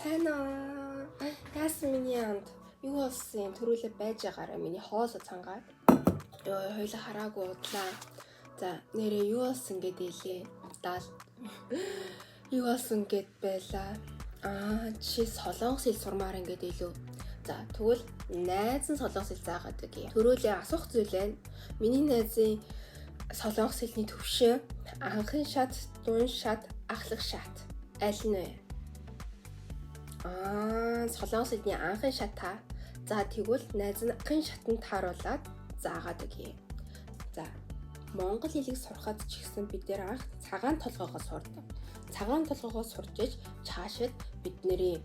Сайн уу? Яасан миний амд? Юу болсон юм? Төрүүлээ байж байгаараа миний хоолой цангаад. Йоо, хоёлаа хараагүй удлаа. За, нэрээ юу болсон гэдээлээ. Даал. Юу болсон гэд байлаа. Аа, чи солонгос хэл сурмаар ингээд илүү. За, тэгвэл найз нь солонгос хэл заагаад өгье. Төрүүлээ асуух зүйл байна. Миний найзын солонгос хэлний төвшин анхын шат, дунд шат, ахлах шат. Аль нь вэ? Аа, солонгос хэлний анхын шат та. За, тэгвэл найз нь анхын шатанд тааруулаад заагаад өгье. За, монгол хэлийг сурахад ч гэсэн бид нэр анх цагаан толгоогоо сурдаг. Цагаан толгоогоо сурч иж чаашид бидний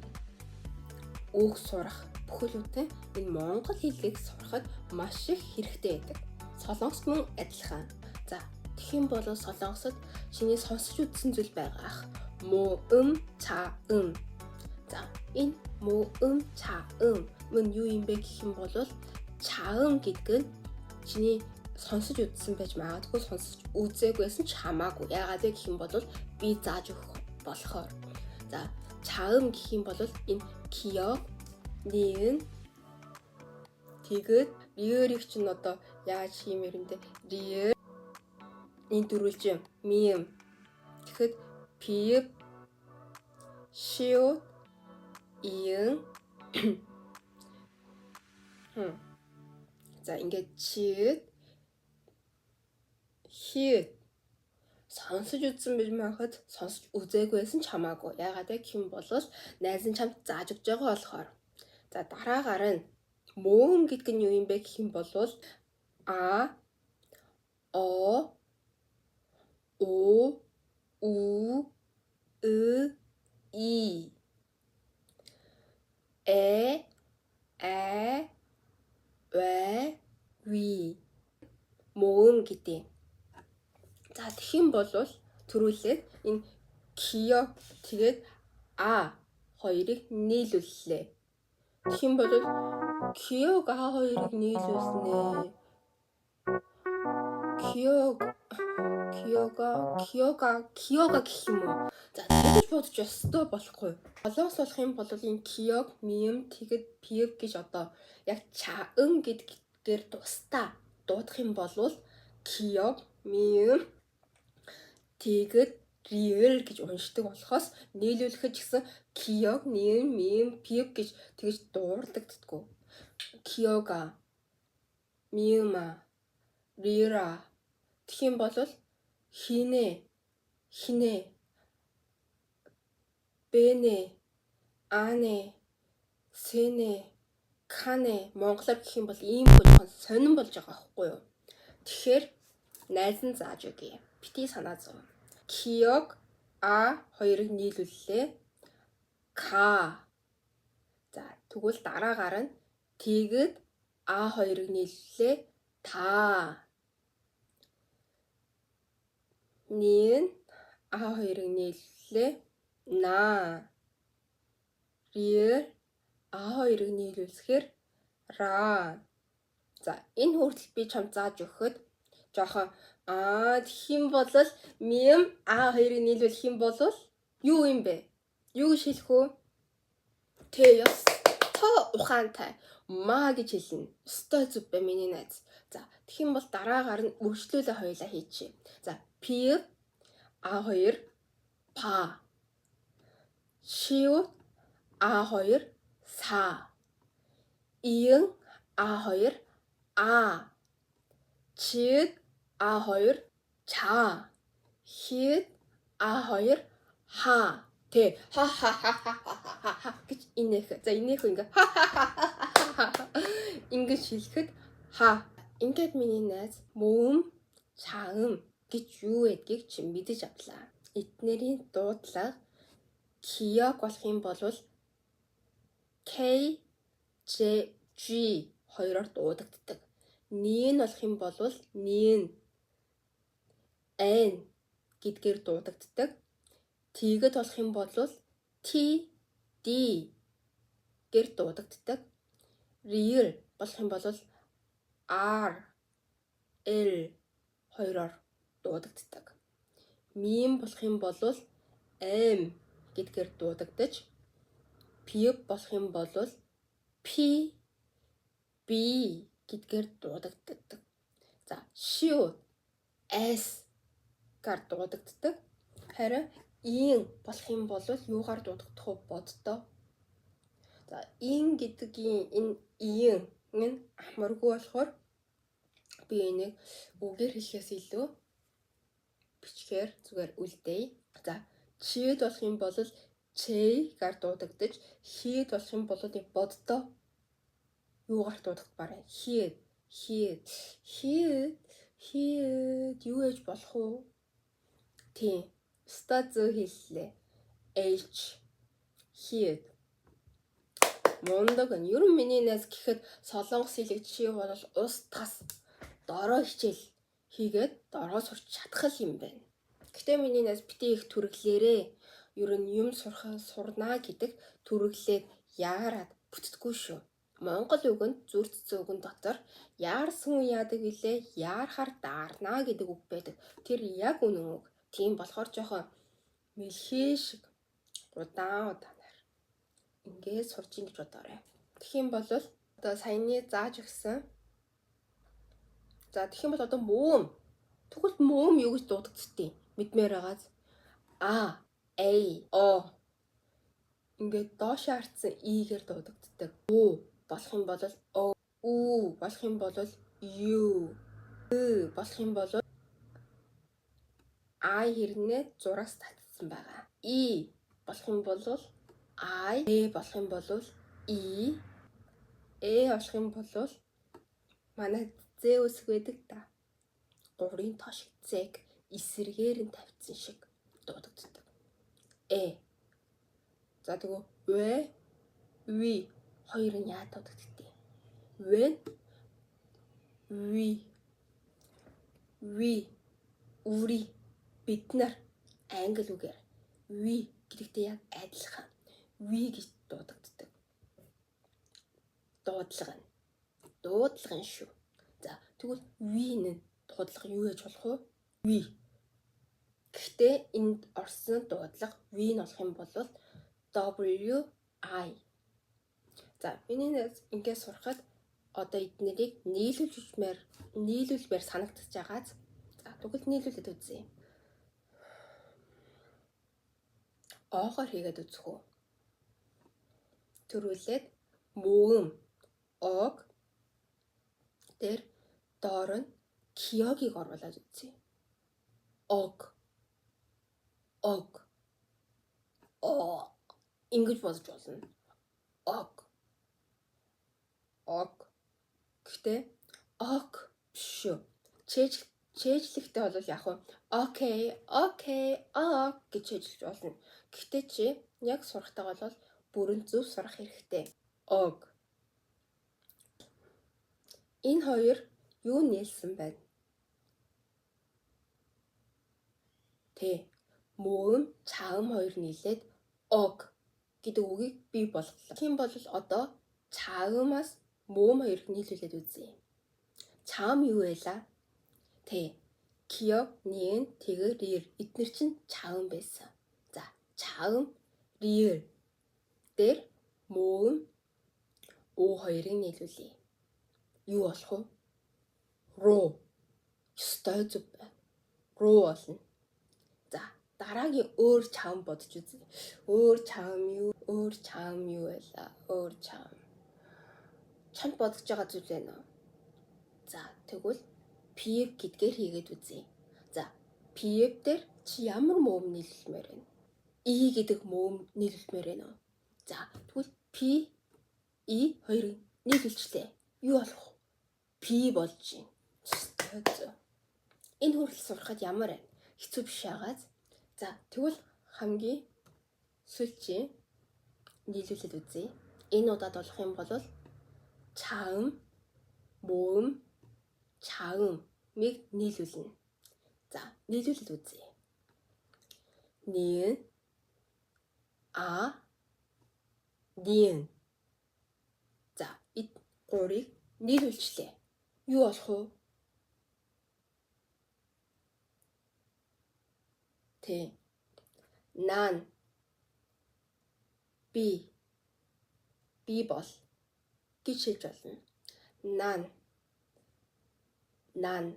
үг сурах бүхэл бүтэн энэ монгол хэлийг сурахад маш их хэрэгтэй байдаг. Солонгос мөн адилхан. За, тэгэх юм бол солонгосод чиний сонсож үзсэн зүйл байгаа ах. Муу ым ча ым. За, энэ муу ым ча ым мөн юу юм бэ гэх юм бол чаым гэдэг нь чиний сонсож үзсэн байж магадгүй, сонсож үзээгүйсэн ч хамаагүй. Яагаад вэ гэх юм бол би зааж өгөх болохоор. За, чаым гэх юм бол энэ кио ниэн тэгэд риэрийг чинь одоо яаж хиймээр юм бэ? Риэр энэ дөрвөлжин миэм. Тэгэхэд пип шио иэн. За, ингээд чид хит сонсож үзсэн гэж байхад сонсож үзээгүйсэн ч хамаагүй. Яагаад вэ гэх юм бол найз нь чамд зааж өгч байгаа болохоор. За, дараагаар нь мөөн гэдэг нь юу юм бэ гэх юм бол а о у ү ы и э э вэ ви мөөн гэдэг. За, тэгэх юм бол төрүүлээд энэ кио тэгээд а хоёрыг нийлүүллээ. Тэгэх юм бол киог а хоёрыг нийлүүлнэ. Киог киога киога киога гэх юм уу? За, тэгж бодож ёстой болохгүй. Солонгос болох юм бол энэ киог, миэм, тэгэд пиев гэж одоо яг чаын гэдгээр тусдаа дуудах юм бол киог, миэм, тэгэд риэл гэж уншдаг болохоос нийлүүлэхэд ч гэсэн киог, ниэм, миэм, пиев гэж тэгж дуурлагддаггүй. Киога, миэма, рира. Тэгэх юм бол хинэ, хинэ, бэнэ, ане, сэнэ, кане монголоор гэх юм бол ийм жоохон сонин болж байгаа байхгүй юу? Тэгэхээр найз нь зааж өгье. Бити санаа зов. Киог а хоёрыг нийлүүллээ. К. За, тэгвэл дараагаар нь тэгэд а хоёрыг нийлүүллээ. Та. Нин а хоёрыг нийлүүллээ. На. Риэр а хоёрыг нийлүүлэхээр ра. За, энэ хүртэл би чамд зааж өгөхөд жоохон аа тэгэх юм бол мим а хоёрыг нийлүүлэх юм бол юу юм бэ? Юу гэж хэлэх вэ? Тэ, ёстой ухаантай маа гэж хэлнэ. Ёстой зүв бэ миний найз. За, тэгэх юм бол дараагаар нь үргэлжлүүлээ хоёлаа хийчихье. За, пи а2 па шиу а2 са иэн а2 а чид а2 ча хид а2 ха. Тэ, ха ха ха ха ха ха гэж инээх. За, инээх ингээ ха ха ха ха ингэж хэлэхэд ха. Ингээд миний найз мөм чаам гэж юу гэдгийг чи мэдэж авлаа. Эднэрийн дуудлага киог болох юм бол K J G хоёроор дуудагддаг. Нин болох юм бол нин N гэдгээр дуудагддаг. Тэгэд болох юм бол T D гэр дуудагддаг. Real болох юм бол R L хоёроор дуудагддаг. Мим болох юм бол M гэдгээр дуудагдаж Пип болох юм бол P B гэдгээр дуудагддаг. За, шиу S гар дуудагддаг. Харин ин болох юм бол юугаар дуудагдах вэ боддоо. За, ин гэдгийн энэ ин нь амаргүй болохоор би энийг үгээр хэлэхээс илүү бичгээр зүгээр үлдээе. За, чид болох юм бол чэй-гаар дуудагдаж, хийд болох юм бол боддоо юугаар дуудагдмаар вэ? Хийд, хийд, хийд, хийд юу ээж болох вэ? Тийм. Өстой зөв хэллээ. H хийд. Мундаг. Ер нь миний найз гэхэд солонгос хэлийг чи бол ус тас дорой хичээл хийгээд дорой сурч чадах юм байна. Гэтэ миний найз битгий их түргэлээрээ. Ер нь юм сурах сурнаа гэдэг түргэлээд яарад бүтдэггүй шүү. Монгол үгэнд зүр цэцэн үгэн дотор яарсан хүн яадаг вүлээ яарахар даарнаа гэдэг үг байдаг. Тэр яг үнэн үг. Тийм болохоор жоохон мэлхий шиг удаан удаанаар ингээд сурч ин гэж бодоорой. Тэгэх юм бол одоо саяны зааж өгсөн. За, тэгэх юм бол одоо мөөм. Тэгвэл мөөм юу гэж дуудагддیں۔ Мэдмээр байгааз А, А, О ингээд доош ардсан И-гээр дуудагддаг. У болох юм бол О, У болох юм бол Ю, Ы болох юм бол I хэрнээ зураас татсан байгаа. И болох юм бол I, Э болох юм бол И, Э болох юм бол манай З үсэг байдаг та. Гурийн тоо шиг З-г эсэргээр нь тавьсан шиг дуудагддаг. Э. За, тэгвэл В, В хоёр нь яа дуудагддیں۔ В, Ви, Ви, үри, бид нар англи үгээр we гэдэгтэй яг адилхан ви гэж дуудагддаг. Дуудлага нь. Дуудлага нь шүү. За, тэгвэл ви нь дуудлага юу яаж болох вэ? Ви. Гэхдээ энд орсон дуудлага V нь болох юм бол W I. За, миний ингээд сурахад одоо эднэрийг нийлүүлмээр санагдаж байгааз. За, тэгвэл нийлүүлээд үзье. Оогоор хийгээд үзэх үү? Төрүүлээд мөм ог дээр доор нь киогийг оруулаад үзье. Ог. Ог. О. Ингэж бодож болно. Ог. Ог. Гэхдээ ог биш шүү. Чээжлэхтэй бол яг уу okay, okay, ог гэж чээжлэж болно. Гэхдээ чи яг сурахтаа бол бүрэн зөв сурах хэрэгтэй. Ог. Энэ хоёр юу нийлсэн байна? Тэ. Мөм, чаам хоёр нийлээд ог гэдэг үгийг бий болголоо. Тийм бол одоо чаамаас мөм хоёрыг нийлүүлээд үзье. Чаам юу байлаа? Тэ. Кио, ниэн, тэгэр, рир. Эднэр чинь чаам байсан. За, чаам, рир дээр мөм оо хоёрыг нийлүүлье. Юу болох вэ? Руу. Ёстой зөв байна. Руу болно. За, дараагийн өөр чам бодож үзье. Өөр чам юу? Өөр чам юу байлаа? Өөр чам. Чамд бодож байгаа зүйл байна уу? За, тэгвэл PF гэдгээр хийгээд үзье. За, PF дээр чи ямар мөм нийлүүлмээр байна? E гэдэг мөм нийлүүлмээр байна уу? За, тэгвэл P E хоёрыг нийлүүлчлээ. Юу болох вэ? P болж байна. Энэ хүртэл сурахад ямар байна? Хэцүү биш байгааз. За, тэгвэл хамгийн сүүлчийн нийлүүлээд үзье. Энэ удаад болох юм бол чаам, мөм, чаамыг нийлүүлнэ. За, нийлүүлээд үзье. Нин а нин. За, эд гурыг нийлүүлчлээ. Юу болох вэ? Тэ. Нан. Би. Би бол гэж хэлж болно. Нан. Нан.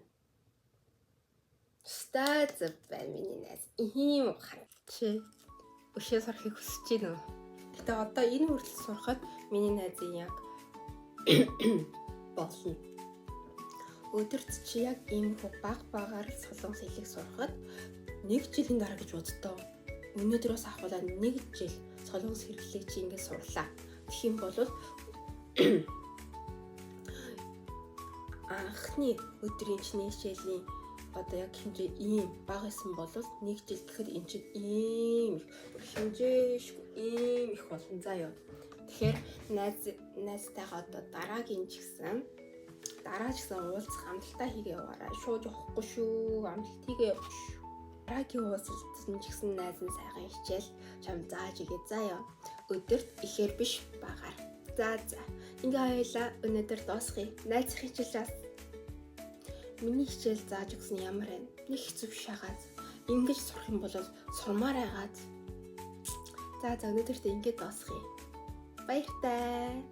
Стаз байна миний найз. Ийм ухаан. Чи өшөө сурахыг хүсэж байна уу? Гэтэ одоо энэ хүртэл сурахад миний найзын яг болно. Өдөрт чи яг ийм хүү баг багаар солонгос хэлийг сурахад нэг жилийн дараа гэж боддоо. Өнөөдрөөс ахуулаад нэг жил солонгос хэрэглийг чи ингээд сурлаа. Тэгэх юм бол анхны өдрийн чиний хичээлийн одоо яг хэмжээ ийм бага исэн бол нэг жил гэхэд эн чинь ийм их хэмжээшгүй ийм их болно заа юу. Тэгэхээр найзтайгаа одоо дараагийн ч гэсэн дараа ч гэсэн уулзах амлалтаа хийгээ яваарай. Шууд явахгүй шүү. Амлалт хийгээ явах шүү. Дараагийн уулзалт нь ч гэсэн найз нь сайхан хичээл чам зааж игээ заа юу. Өдөрт ихээр биш багаар. За за. Ингээ хоёлаа өнөөдөр дуусгая. Найзах хичээлээс миний хичээл зааж өгсөн ямар байна? Нэг хэцүү биш хагаад. Ингэж сурах юм бол сурмаар байгаад. За за өнөөдөрт ингэ дуусгая. Баяртай.